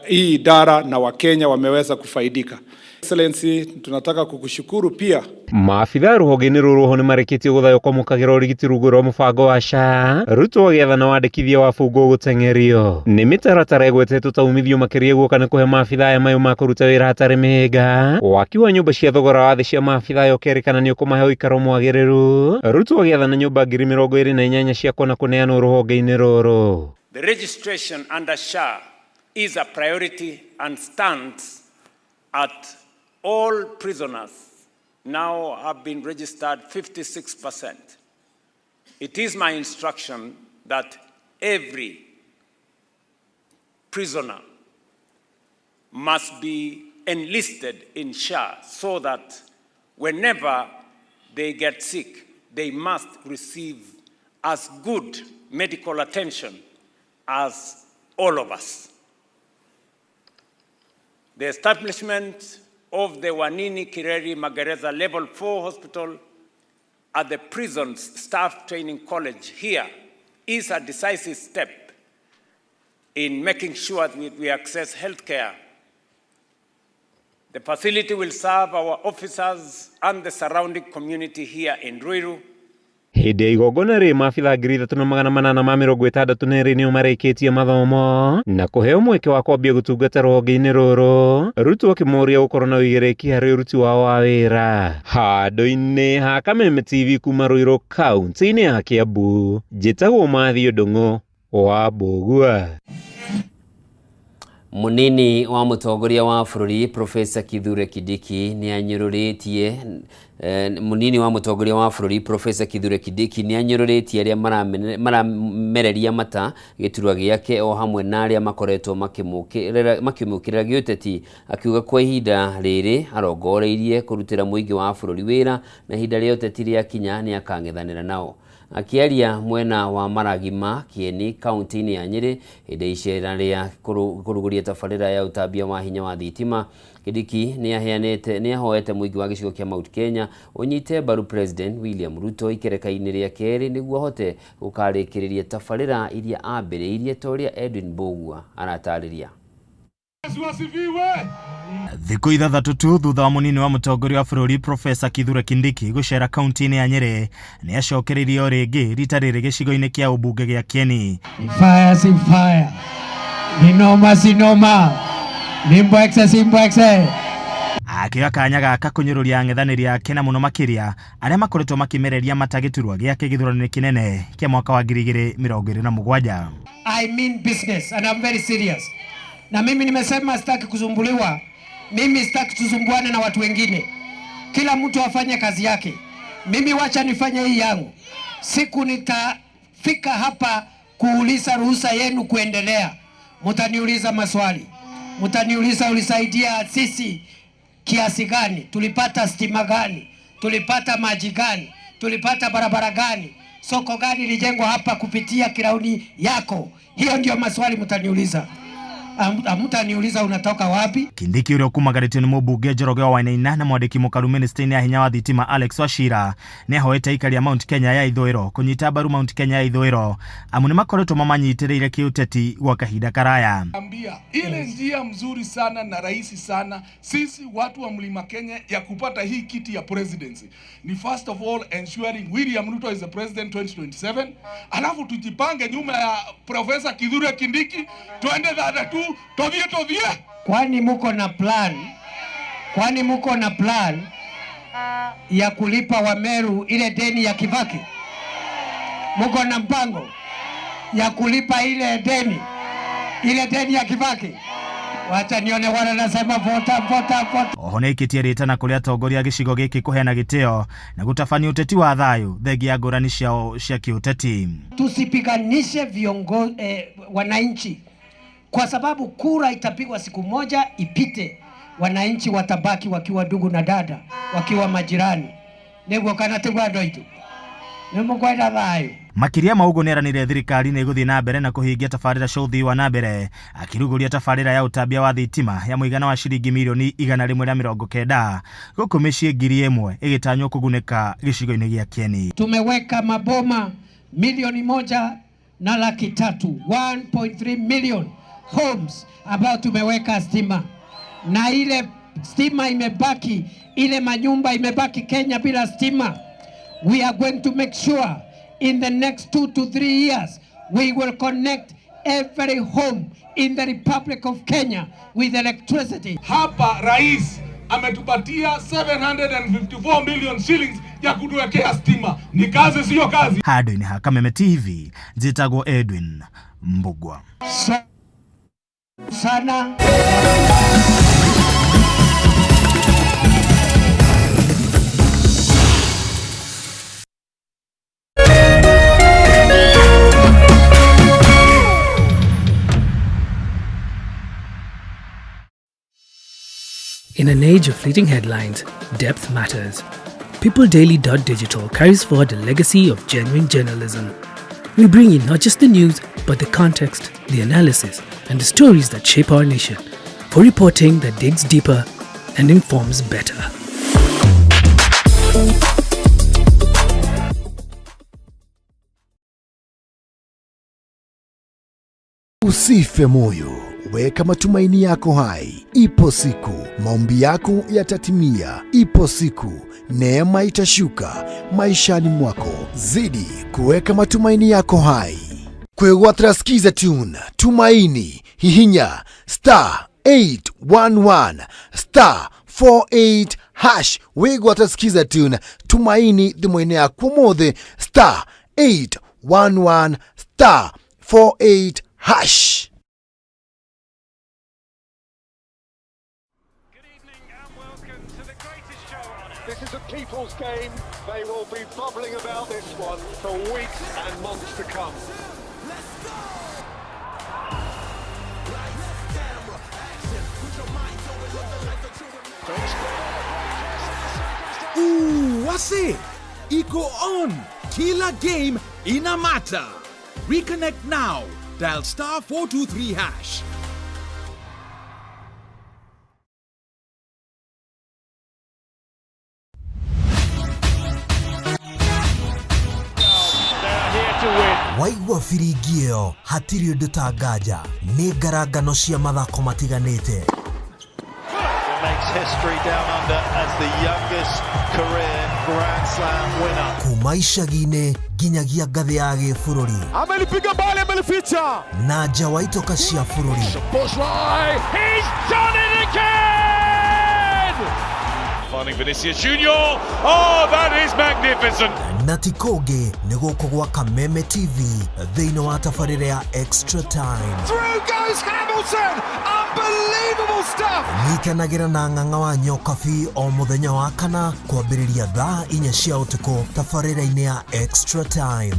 hii idara na Wakenya wameweza kufaidika. Excellency, tunataka kukushukuru pia. Maabitha rũhonge-inĩ rũrũ oho nĩmarĩkĩtie gũthaywo kwamũkagĩra ũrigiti rungu rwa mũbango wa SHA. Ruto agĩathana wandĩkithia wa bungo gũteng'erio nĩ mĩtaratara ĩgwetetwo ta umithio makĩria guoka nĩ kũhe maabitha aya mayũ ma kũruta wĩra hatarĩ mĩhĩnga. Waki wa nyũmba cia thogora wa thĩ cia maabitha aya ũkerĩkana nĩ ũkũmahe ũikaro mwagĩrĩru. Ruto agĩathana nyũmba 28,000 cia kona kũneanwo rũhonge-inĩ rũrũ. The registration under SHA is a priority and stands at all prisoners now have been registered 56%. It is my instruction that every prisoner must be enlisted in SHA so that whenever they get sick, they must receive as good medical attention as all of us. The establishment of the Wanini Kireri Magereza Level 4 Hospital at the prison's Staff Training College here is a decisive step in making sure that we access healthcare. The facility will serve our officers and the surrounding community here in Ruiru. Hĩndĩ ya igongona rĩrĩ maabitha 3862 nĩo marĩkĩtie mathomo na kũheo mweke wa kwambia gũtungata rũhonge-inĩ rũrũ. Ruto akĩmoria gũkorwo na ũigĩrĩrĩki harĩ ũruti wao wa wĩra. Handũ-inĩ ha Kameme TV kuma Ruiru kaunti-inĩ ya Kiambu, njĩtagwo Mathew Ndung'u wa Mbũgua. Munini wa mũtongoria wa bũrũri Profesa Kithure Kindiki nĩanyũrũrĩtie munini wa mũtongoria wa bũrũri Profesa Kithure Kindiki nĩanyũrũrĩtie arĩa maramereria mata gĩturwa gĩake o hamwe na arĩa makoretwo makĩmũkĩrĩra gĩũteti, akiuga kwa ihinda rĩrĩ arongoreirie kũrutĩra mũingĩ wa bũrũri wĩra na ihinda rĩa ũteti rĩakinya nĩakang'ethanĩra nao. Akiaria mwena wa Maragima Kieni kaunti-inĩ ya Nyĩrĩ hĩndĩ ya icera rĩa kũrugũria tabarĩra ya ũtambia wa hinya wa thitima, Kindiki nĩahoete mũingĩ wa gĩcigo kĩa Mount Kenya ũnyite mbaru President William Ruto ikereka-inĩ rĩa kerĩ nĩguo ahote gũkarĩkĩrĩria tabarĩra iria ambĩrĩirie ta ũrĩa Edwin Mbũgua aratarĩria. Asifiwe. Thikũ ithathatũ tu thutha wa mũnini wa mũtongoria wa bũrũri Profesa Kithure Kindiki gũcera kaunti-inĩ ya Nyĩrĩ, nĩ acokereirie o rĩngĩ rita rĩrĩ gĩcigo-inĩ kĩa ũmbunge gĩa Kieni. Fire si fire. Ni noma si noma. Ni mbwekse si mbwekse. Akĩoya kanya gaka kũnyũrũria ang'ethanĩri ake na mũno makĩria arĩa makoretwo makĩmereria mata gĩturwa gĩake gĩthurano-inĩ kĩnene kĩa mwaka wa 2027. I mean business and I'm very serious. Na mimi nimesema sitaki kusumbuliwa. Mimi sitaki tusumbuane na watu wengine. Kila mtu afanye kazi yake. Mimi wacha nifanye hii yangu. Siku nitafika hapa kuuliza ruhusa yenu kuendelea, mutaniuliza maswali, mutaniuliza ulisaidia sisi kiasi gani, tulipata stima gani, tulipata maji gani, tulipata barabara gani, soko gani ilijengwa hapa kupitia kirauni yako. Hiyo ndio maswali mtaniuliza. Hamtaniuliza unatoka wapi. Kindiki ũrĩa ũkumagarĩtio nĩ mũmbunge Njoroge wa Wainaina na mwandĩki mũkaru ministry-inĩ ya hinya wa thitima Alex Wachira nĩ ahoete aikari a Mount Kenya ya ithũĩro kũnyita mbaru Mount Kenya ya ithũĩro amu nĩ makoretwo mamanyitĩrĩire kĩũteti gwa kahinda karaya. Ambia ile njia mzuri sana na rahisi sana sisi watu wa Mlima Kenya ya kupata hii kiti ya presidency ni first of all ensuring William Ruto is the president 2027, alafu tujipange nyuma ya Professor Kithure Kindiki, twende thata tu tothie tothie. Kwani muko na plan? Kwani muko na plan ya kulipa Wameru ile deni ya Kibaki? Muko na mpango ya kulipa ile deni, ile deni ya Kibaki? Wacha nione wana nasema vota vota vota. Oho nĩ aikĩtie rĩtana kũrĩ atongoria a gĩcigo gĩkĩ kũheana gĩtĩo na gũtabania ũteti wa thayũ thengia ya ngũrani ciao cia kĩũteti. Tusipiganishe wananchi kwa sababu kura itapigwa siku moja ipite, wananchi watabaki wakiwa ndugu na dada, wakiwa majirani. Niguo kana tiguo andũ aitũ nĩmũkwenda thayũ. Makĩria ma ũguo nĩeranĩire thirikari nĩ ĩgũthiĩ na mbere na kũhingia tabarĩra cia ũthii wa na mbere akĩrugũria tabarĩra ya ũtambia wa thitima ya mũigana wa ciringi mirioni 190 gũkũ mĩciĩ 1000 ĩgĩtanywo kũgunĩka gĩcigo-inĩ gĩa Kieni. Tumeweka maboma 1,300,000, 1.3 million homes ambayo tumeweka stima, na ile stima imebaki, ile manyumba imebaki Kenya bila stima. We are going to make sure in the next 2 to 3 years we will connect every home in the Republic of Kenya with electricity. Hapa rais ametupatia 754 million shillings ya kutuwekea stima. Ni kazi, sio kazi. Handũ-inĩ ha Kameme TV, njĩtagwo Edwin Mbugua. Sana. In an age of fleeting headlines, depth matters. PeopleDaily.digital carries forward the legacy of genuine journalism. We bring you not just the news, but the context, the analysis, and the stories that shape our nation, for reporting that digs deeper and informs better. Usife moyo, weka matumaini yako hai. Ipo siku maombi yako yatatimia. Ipo siku neema itashuka maishani mwako. Zidi kuweka matumaini yako hai. Kwegwatira Skiza Tune, Tumaini, hihinya star 811 star 48 hash. Wigwatira Skiza Tune, Tumaini thimũ-inĩ yaku ũmũthĩ star 811 star 48 hash. This is a people's game. They will be bubbling about this one for weeks and months to come. Ooh, wase iko on. Kila game ina matter. Reconnect now. Dial star 423 hash. Waigua biringi ĩyo hatirĩ ũndũ ta nganja, nĩ ngarangano cia mathako matiganĩte. Makes history down under as the youngest career Grand Slam winner. Kuma icagi-inĩ nginyagia ngathĩ ya gĩbũrũri. Amelipiga mbali, amelificha. Na nja wa itoka cia bũrũri. Bushrai, he's done it again! Finding Vinicius Junior. Oh, that is magnificent. Na ti kũngĩ nĩ gũkũ gwa Kameme TV thĩinĩ wa tabarĩra ya Extra Time. Through goes Hamilton. Unbelievable stuff. Nyitanagĩra na Ng'ang'a wa Nyokabi o mũthenya wa kana kwambĩrĩria thaa 4 cia ũtukũ tabarĩra-inĩ ya Extra Time.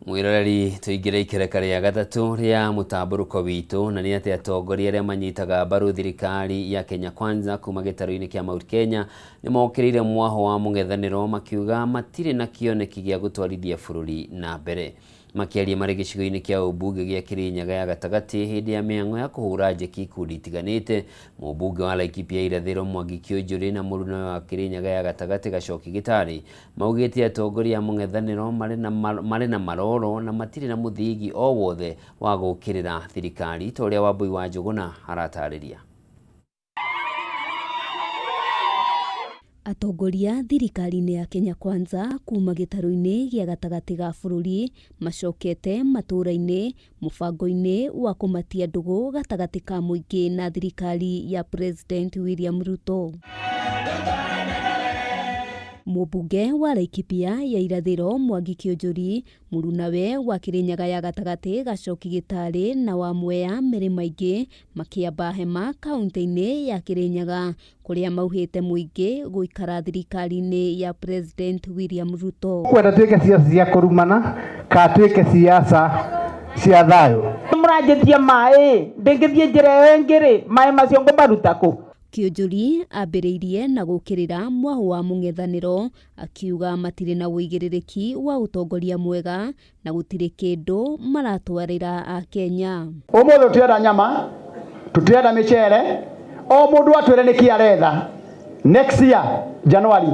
Mwiroreri, tuingire ikereka rĩa gatatũ rĩa mũtambũrũko witũ, na nĩ atĩ atongoria arĩa manyitaga mbaru thirikari ya Kenya Kwanza kuma gĩtarũ-inĩ kĩa Mount Kenya nĩ mokĩrĩire mwaho wa mũng'ethanĩro makiuga matirĩ na kĩoneki gĩa gũtwarithia bũrũri na mbere. Makĩaria marĩ gĩcigo-inĩ kĩa ũmbunge gĩa Kĩrĩnyaga ya gatagatĩ hĩndĩ ya mĩhang'o ya kũhũra njeki ikundi itiganĩte, mũmbunge wa Laikipia irathĩro Mwangi Kĩũnjũrĩ na mũruna wa Kĩrĩnyaga ya gatagatĩ Gacoki Gĩtarĩ maugĩte atongoria a mũng'ethanĩro marĩ na maroro na matirĩ na mũthingi o wothe wa gũũkĩrĩra thirikari ta ũrĩa Wambui wa Njũgũna aratarĩria. Atongoria thirikari-inĩ ya Kenya Kwanza kuma gĩtarũ-inĩ gĩa gatagatĩ ga bũrũri macokete matũũra-inĩ mũbango-inĩ wa kũmatia ndũgũ gatagatĩ ka mũingĩ na thirikari ya President William Ruto. Mũmbunge wa Laikipia ya irathĩro Mwangi Kĩũnjũri, mũrunawe wa Kĩrĩnyaga ya gatagatĩ Gacoki Gĩtarĩ na wa Mwea Mĩrĩ Maingĩ makĩamba hema kaunti-inĩ ya Kĩrĩnyaga kũrĩa mauhĩte mũingĩ gũikara thirikari-inĩ ya President William Ruto. Kwenda tuĩke siasa cia kũrumana ka tuĩke siasa cia thayũ. Mũranjĩtie maĩ ndĩngĩthiĩ njĩra ĩyo ĩngĩ rĩ, maĩ macio ngũmaruta kũ? Kĩũnjũri ambĩrĩirie na gũkĩrĩra mwaho wa mũng'ethanĩro akiuga matirĩ na ũigĩrĩrĩki wa ũtongoria mwega na gũtirĩ kĩndũ maratwarĩra Akenya. Ũmũthĩ tũtirenda nyama, tũtirenda mĩcere, o mũndũ atwĩre nĩkĩ aretha. Next year January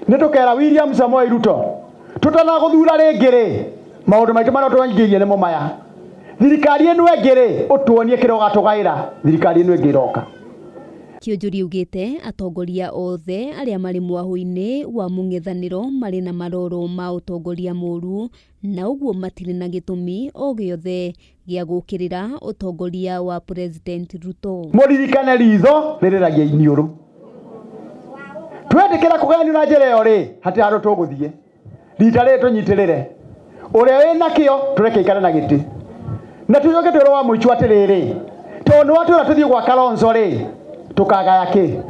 nĩ tũkera William Samoei Ruto tũtanagũthura rĩngĩ rĩ, maũndũ maitũ marĩa tũingĩirie nĩmo maya. Thirikari ĩno ĩngĩ rĩ, ũtuonie kĩrĩa ũgatũgaĩra, thirikari ĩno ĩngĩ ĩroka. Kĩũnjũri augĩte atongoria othe arĩa marĩ mwaho-inĩ wa mũng'ethanĩro marĩ na maroro ma ũtongoria mũru na ũguo matirĩ na gĩtũmi o gĩothe gĩa gũũkĩrĩra ũtongoria wa President Ruto. Mũririkane ritho rĩrĩragia iniũrũ. Twetĩkĩra kũgayanio na njĩra ĩyo rĩ, hatirĩ handũ tũgũthiĩ. Rita rĩrĩ tũnyitĩrĩre. Ũrĩa wĩna kĩo tũreke aikare na gĩtĩ. Na tũcoke twĩrwo wa mũico atĩrĩrĩ, tondũ nĩ watwĩra tũthiĩ gwa Kalonzo rĩ, tũkagaya kĩ?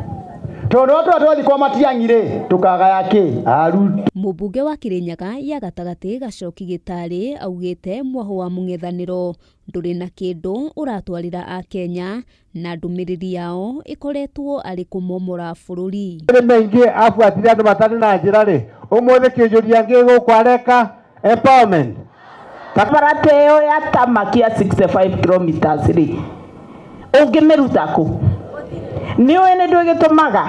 Tondũ nĩ watwĩra twathiĩ kwa Matiang'i rĩ, tũkagaya kĩ? Aruto. Mũmbunge wa Kĩrĩnyaga ya gatagatĩ Gacoki Gĩtarĩ augĩte mwaho wa mũng'ethanĩro ndũrĩ na kĩndũ ũratwarĩra Akenya na ndũmĩrĩri yao ĩkoretwo arĩ kũmomora bũrũri. Nĩ maingĩ abuatire andũ matarĩ na njĩra rĩ, ũmũthĩ kĩũnjũria ngĩ gũkũ areka empowerment. Barabara ĩyo ya tarmac ya 65 kilometers rĩ, ũngĩmĩruta kũ? Nĩ ũĩ nĩ ndũĩ gĩtũmaga?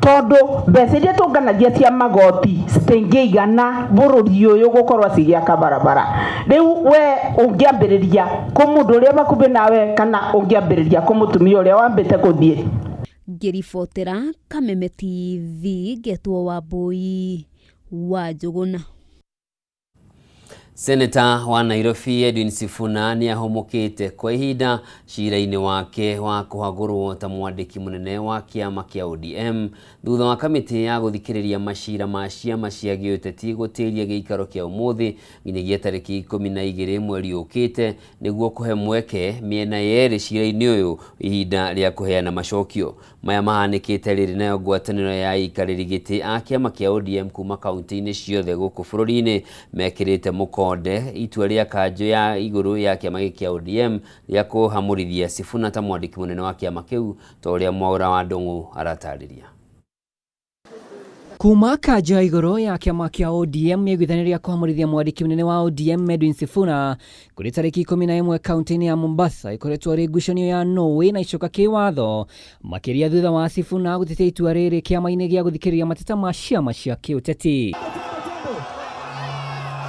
Tondũ mbeca iria tũnganagia cia magoti citingĩigana bũrũri ũyũ gũkorwo cigĩaka barabara. Rĩu we ũngĩambĩrĩria kũ mũndũ ũrĩa bakuhĩ nawe kana ũngĩambĩrĩria kũ mũtumia ũrĩa wambĩte gũthiĩ? Ngĩribotera Kameme TV ngetwo Wambui wa Njũgũna. Seneta wa Nairobi Edwin Sifuna nĩ ahũmũkĩte kwa ihinda cira-inĩ wake wa kũhagũrwo ta mwandĩki mũnene wa kĩama kĩa ODM thutha wa kamĩtĩ ya gũthikĩrĩria macira ma ciama cia gĩũteti gũtĩria gĩikaro kĩa ũmũthĩ nginyagia tarĩki 12 mweri ũkĩte nĩguo kũhe mweke mĩena yerĩ cira-inĩ ũyũ ihinda rĩa kũheana macokio. Maya mahanĩkĩte rĩrĩ nayo ngwatanĩro ya aikarĩri gĩtĩ a kĩama kĩa ODM kuma kaunti-inĩ ciothe gũkũ bũrũri-inĩ mekĩrĩte mũkonde itua rĩa kanjũ ya igũrũ ya kĩama gĩkĩ kĩa ODM rĩa kũhamũrithia Sifuna ta mwandĩki mũnene wa kĩama kĩu ta ũrĩa Mwaũra wa Ndung'u aratarĩria. Kuma kanjo ya igũrũ ya kĩama kĩa ODM ĩiguithanĩria kũhamũrithia mwandĩki mũnene wa ODM Edwin Sifuna kũrĩ tarĩki 11 kaunti-inĩ ya Mombasa ĩkoretwo ĩrĩ ngucanio ya Norway na icoka kĩwatho makĩria thutha wa Sifuna gũtetia itua rĩrĩ kĩama-inĩ gĩa gũthikĩrĩria mateta ma ciama cia kĩũteti.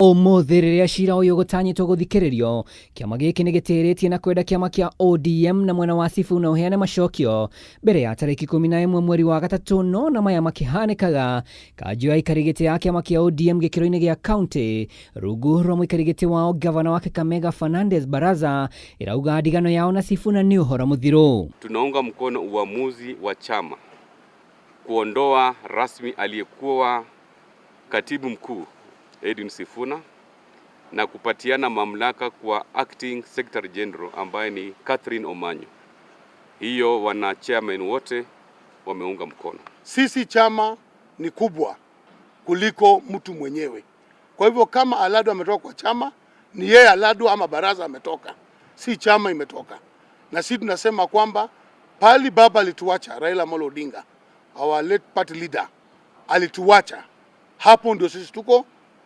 Ũmũthĩ rĩrĩa cira ũyũ gũtanyĩtwo gũthikĩrĩrio, kĩama gĩkĩ nĩ gĩtĩrĩtie na kwenda kĩama kĩa ODM na mwena wa Sifuna ũheane macokio mbere ya tarĩki 11 mweri wa gatatũ. No na maya makĩhanĩkaga, kanjũ ya aikari gĩtĩ ya kĩama kĩa ODM gĩkĩro-inĩ gĩa kaunti rungu rwa mũikari gĩtĩ wao gavana wa Kakamega Fernandes Baraza ĩrauga ndigano yao na Sifuna nĩ ũhoro mũthiru. Tunaunga mkono uamuzi wa chama kuondoa rasmi aliyekuwa katibu mkuu Edwin Sifuna na kupatiana mamlaka kwa acting secretary general ambaye ni Catherine Omanyo. Hiyo wana chairman wote wameunga mkono. Sisi chama ni kubwa kuliko mtu mwenyewe. Kwa hivyo kama Alado ametoka kwa chama, ni yeye Alado ama baraza ametoka, si chama imetoka. Na sisi tunasema kwamba pali baba alituacha, Raila Amolo Odinga, our late party leader, alituacha, hapo ndio sisi tuko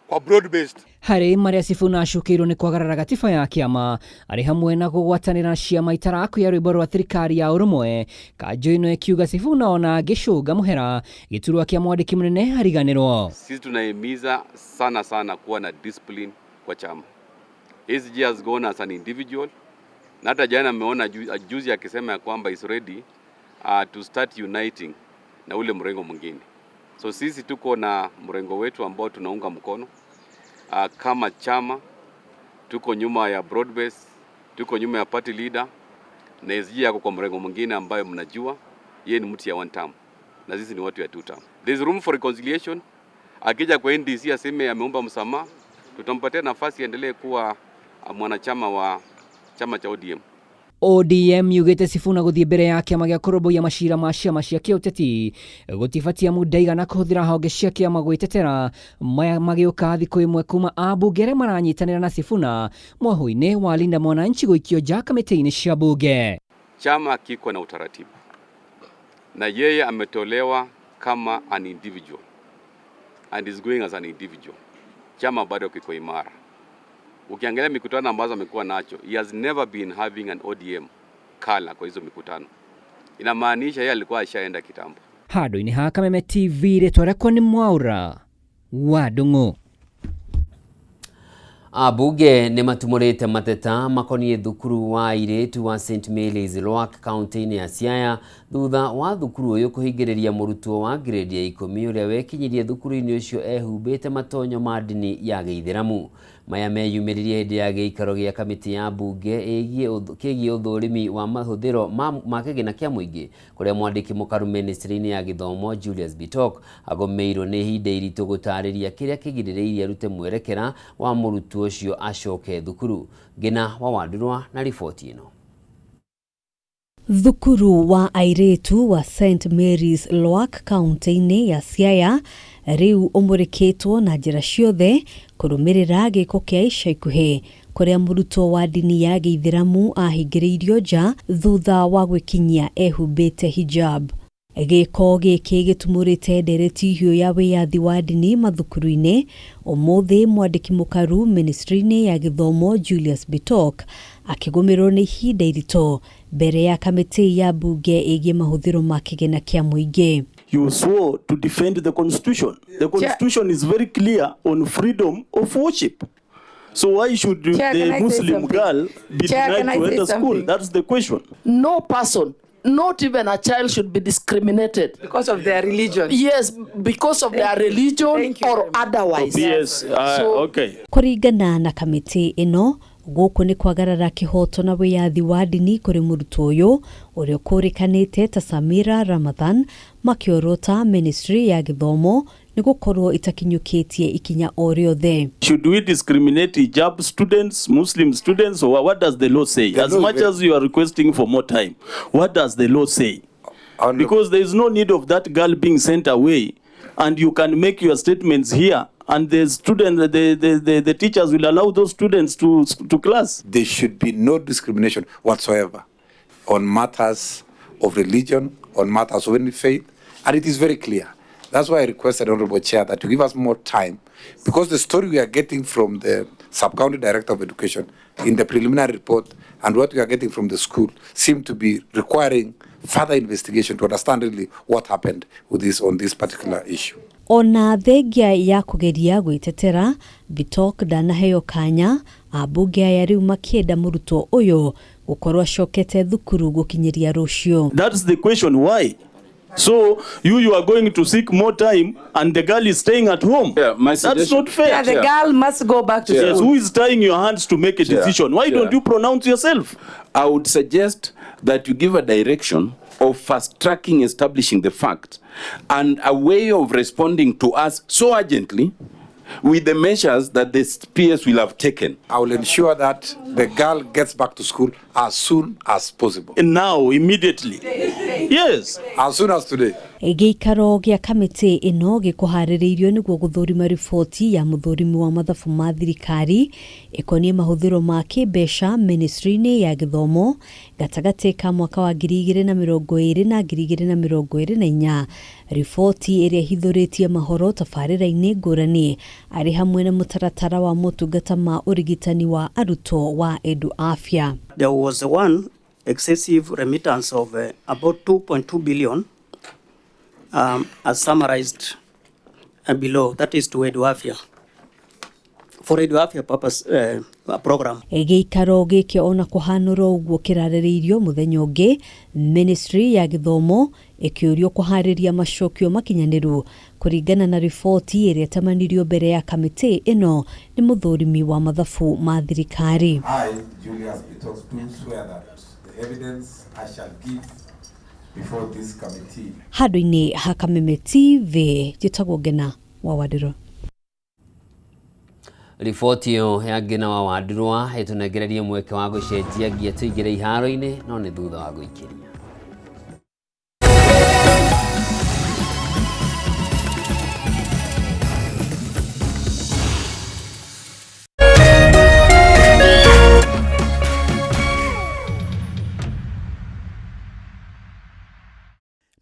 kwa broad based. Harĩ marĩa Sifuna acukĩirwo nĩ kwagarara gatiba ya kĩama arĩ hamwe na kũgwatanĩra na ciama itarakuya rwĩmbo rwa thirikari ya ũrũmwe. Kanjũ ĩno ĩkiuga Sifuna ona angĩcũnga mũhera gĩturwa kĩa mwandĩki mũnene ariganĩrwo. Sisi tunahimiza sana sana kuwa na discipline kwa chama. SG has gone as an individual, na hata jana ameona juzi akisema ya kwamba is ready to start uniting na ule mrengo mwingine. So sisi tuko na mrengo wetu ambao tunaunga mkono kama chama, tuko nyuma ya broad base, tuko nyuma ya party leader, na SG yako kwa mrengo mwingine ambayo mnajua yeye ni mtu ya one term na sisi ni watu ya two term. There is room for reconciliation. Akija kwa NDC aseme ameomba msamaha, tutampatia nafasi aendelee kuwa mwanachama wa chama cha ODM. ODM yugĩte Sifuna gũthiĩ mbere ya kĩama gĩa kũrũmbũiya macira ma ciama cia kĩũteti gũtibatia mũndũ aigana kũhũthĩra honge cia kĩama gwĩtetera. Maya magĩũka thikũ ĩmwe kuma ambunge arĩa maranyitanĩra na Sifuna mwahũ-inĩ wa Linda Mwananchi gũikio nja kamĩtĩ-inĩ cia bunge. Chama kiko na utaratibu na yeye ametolewa kama an individual and is going as an individual. Chama bado kiko imara. Ukiangalia mikutano ambazo amekuwa nacho, he has never been having an ODM color kwa hizo mikutano. Inamaanisha yeye alikuwa ashaenda kitambo. Handũ-inĩ ha Kameme TV, rĩtwa rĩakwa nĩ Mwaura wa Ndung'u. Ambunge nĩ matumũrĩte mateta makoniĩ thukuru wa airĩtu wa St Mary's Lwak kaunti-inĩ ya Siaya thutha wa thukuru ũyũ kũhingĩrĩria mũrutwo wa grade ya 10 ũrĩa wekinyirie thukuru-inĩ ũcio ehumbĩte matonyo ma ndini ya gĩithĩramu. Maya meyumĩririe hĩndĩ ya gĩikaro gĩa kamĩtĩ ya mbunge kĩgiĩ ũthũrimi wa mahũthĩro ma kĩgĩna kĩa mũingĩ kũrĩa mwandĩki mũkaru ministry-inĩ ya gĩthomo Julius Bitok agũmĩirwo nĩ ihinda iritũ gũtarĩria kĩrĩa kĩgirĩrĩirie arute mwerekera wa mũrutwo ũcio acoke thukuru. Ngina wa Wandurwa na riboti ĩno. Thukuru wa airĩtu wa St Mary's Lwak kaunti-inĩ ya Siaya rĩu ũmũrĩkĩtwo na njĩra ciothe kũrũmĩrĩra gĩko kĩa ica ikuhĩ kũrĩa mũrutwo wa ndini ya gĩithĩramu ahingĩrĩirio nja thutha wa gwĩkinyia ehumbĩte hijab. Gĩko gĩkĩ gĩtumũrĩte ndereti hiũ ya wĩyathi wa ndini mathukuru-inĩ. Ũmũthĩ mwandĩki mũkaru ministry-inĩ ya gĩthomo Julius Bitok akĩgũmĩrwo nĩ ihinda iritũ mbere ya kamĩtĩ ya mbunge ĩgiĩ mahũthĩro ma kĩgĩna kĩa mũingĩ. You swore to defend the constitution. The constitution is very clear on freedom of worship. So why should Chair, the can I say Muslim something? girl be Chair, denied can I to say enter school? something? That's the question. No person, not even a child, should be discriminated because of their religion. Yes, because of their religion or otherwise. Yes, So, okay. Kũringana na kamĩtĩ ĩno, gũkũ nĩ kwagarara kĩhoto na wĩyathi wa ndini kũrĩ mũrutwo ũyũ ũrĩa ũkũrĩkanĩte ta Samira Ramadhan, makĩorota ministry ya gĩthomo nĩ gũkorwo ĩtakinyũkĩtie ikinya o rĩothe. Should we discriminate hijab students, Muslim students, or what does the law say? The As law much is as you are requesting for more time, what does the law say? Because there is no need of that girl being sent away, and you can make your statements here, and the student, the teachers will allow those students to class. There should be no discrimination whatsoever on matters of religion, on matters of any faith, and it is very clear That's why I requested, Honorable Chair, that you give us more time, because the story we are getting from the Sub-County Director of Education in the preliminary report and what we are getting from the school seem to be requiring further investigation to understand really what happened with this on this particular issue. Ona thengia ya kũgeria gwĩtetera, Bitok ndanaheo kanya, ambunge aya rĩu makĩenda mũrutwo ũyũ gũkorwo acokete thukuru gũkinyĩria rũciũ. That's the question, why? So you are going to seek more time and the girl is staying at home. Yeah, my That's suggestion- not fair. Yeah, the girl must go back to Yes, school. who is tying your hands to make a Chair, decision? Why Chair. don't you pronounce yourself? I would suggest that you give a direction of fast tracking establishing the fact and a way of responding to us so urgently with the measures that the PS will have taken. I will ensure that the girl gets back to school as soon as possible. Now, immediately. Yes. As soon as today. Gĩikaro gĩa kamĩtĩ ĩno gĩkũharĩrĩirio nĩguo gũthũrima riboti ya mũthũrimi wa mathabu ma thirikari ĩkoniĩ mahũthĩro ma kĩmbeca ministry-inĩ ya gĩthomo gatagatĩ ka mwaka wa 2020 na 2024. Riboti ĩrĩa ĩhithũrĩtie mahoro tabarĩra-inĩ ngũrani arĩ hamwe na mũtaratara wa motungata ma ũrigitani wa arutwo wa Edu Afya. There was one excessive remittance of about 2.2 billion, as summarized below, that is to Eduafia, for Eduafia purpose program. Gĩikaro gĩkĩ ona kũhanũra ũguo kĩrarĩrĩirio mũthenya ũngĩ, ministry ya gĩthomo ĩkĩũrio kũharĩria macokio makinyanĩru kũringana na riboti ĩrĩa ĩtamanirio mbere ya kamĩtĩ ĩno nĩ mũthũrimi wa mathabu ma thirikari. I, Julius Bitok, do swear that the evidence I shall give before this committee Handũ-inĩ ha Kameme TV, njĩtagwo Ngena wa Wandirũ. Riboti ĩyo ya Ngina wa Wandirũa ĩtũnengererie mweke wa gũcenjia ngia tũingĩre iharo-inĩ no nĩ thutha wa gũikĩria.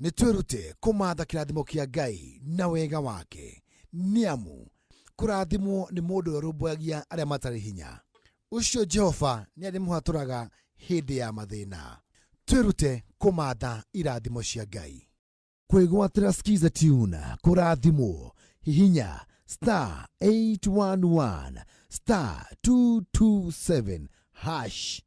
Nĩ twĩrute kũmatha kĩrathimo kĩa Ngai na wega wake, nĩ amu kũrathimwo nĩ mũndũ ũrĩa ũrũmbũyagia arĩa matarĩ hinya. Ũcio Jehova nĩ arĩmũhatũraga hĩndĩ ya mathĩna. Twĩrute kũmatha irathimo cia Ngai. Kwĩgwatĩra Skiza Tune kũrathimwo, hihinya star 811 star 227 hash.